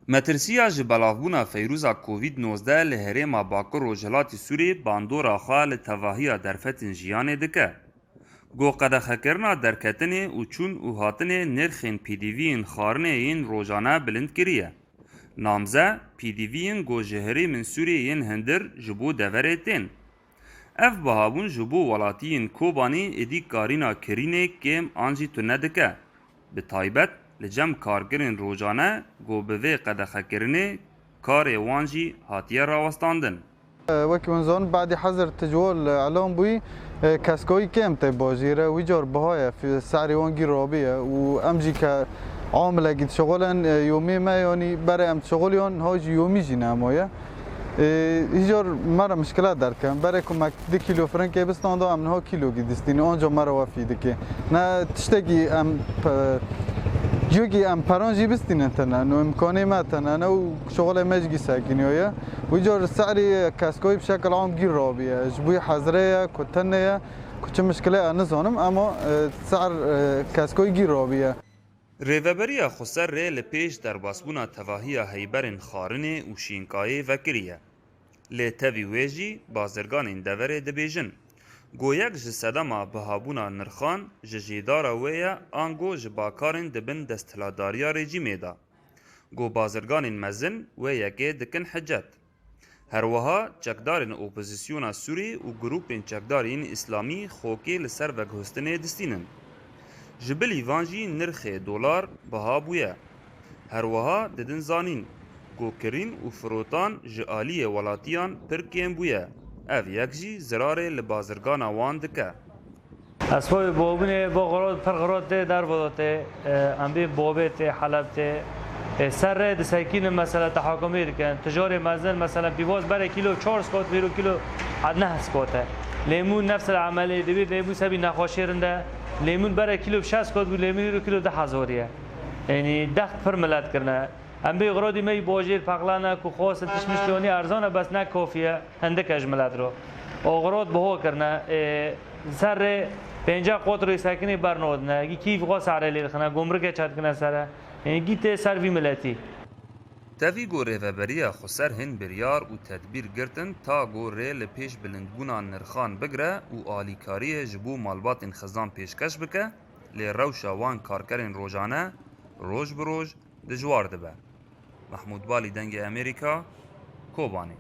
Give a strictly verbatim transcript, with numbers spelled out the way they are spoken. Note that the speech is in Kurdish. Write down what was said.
Metirsiya ji belavbûna feyrûza Covid nozdeh li herêma Bakur Rojhilatî Sûrê bandora xwe li tevahiya derfetên jiyanê dike. Go qedexekirina derketinê û çûn û hatinê nirxên P D V'yên xwarinê yên rojane bilind kiriye. Namze P D V'yên go ji herêmên Sûrê yên hundir ji bo deverê tên. Ev bihabûn ji bo welatiyên Kobanê êdî karîna kirînê kêm an jî tune dike. Bi taybet li cem karkerên rojane go bi vê qedexekirinê karê wan jî hatiye rawestandin. Wekî hûn zanin, badî hezir tijwal elan bûyî, e, keskoyî kêm tê bajêre, wî car biha ye, fî-, serê wan gî rabî ye û em jî ke amilekî dişixulin, e, yomê me, yanî berê em dişixuliyan, niha jî yomî jî nemaye. E, hîjar me re mişkile derken, berê ku me du kîlo firinkê bistanda, em niha kîlokî distînin, anca me re wefî dike. Ne tiştekî em pe-, ciyokî em peran jî bistînin tine, no îmkanê me tine ne û şixulê me jî gî sekiniyoye. Wî car serî keskoyî bi şekil am gî rabiye. Ji bo hezirê ye, ku tine ye, ku çi mişkile ye nizanim, ema, e, ser, e, keskoyî gî rabiye. Rêveberiya Xweser rê li pêş derbasbûna tevahiya heyberên xwarinê û şînkayê vekiriye. Lê tevî wê jî bazirganên deverê dibêjin, go yek ji sedema bihabûna nirxan ji jêdara wê ye ango ji bakarên di bin desthilatdariya rejîmê de. Go bazirganên mezin wê yekê dikin hicet. Her wiha çekdarên opozisyona Sûrî û grûpên çekdar yên îslamî xokê li ser veguhustinê distînin. Ji bilî van jî nirxê dolar biha bûye. Her wiha didin zanîn ku kirîn û firotan ji aliyê welatiyan pir kêm bûye. Ev yek jî zirarê li bazirgana wan dike. Ez xwe bobûnê bo xirot, pir xirot tê, dervo tê, e, em bê bobê tê, heleb tê. E, ser rê disekînin, mesela, tehakumî dikin. Tijarê mezin, mesela, pîvoz berê kîlo çar skot, vîro kîlo neh skot e. Lêmû nefs el emelê, divî lêmû sebî nexweşê rinde. Lêmûn berê kîlo şeş skot bû, lêmûn îro kîlo du hezar ye. Yanî dext pir milet kirine. Em bê xirodî me yî bojêr pexlane ku xwestin tişt mişt yonî erzan e, bes ne kofî ye, hindik e ji milet ro. O xirot biho kirine, ê, ser rê pênce qot rê sekinê bernodine, gî kîf xwe sare lê dixine, gumrike çetkine sere. Yanî gî tê ser vî miletî. Tevî ku Rêveberiya Xweser hin biryar û tedbîr girtin ta ku rê li pêş bilindbûna nirxan bigire û alîkariyê ji bo malbatên xizan pêşkeş bike, lê rewşa wan karkerên rojane roj bi roj dijwar dibe. Mehmûd Balî, Dengê Amerîka, Kobanê.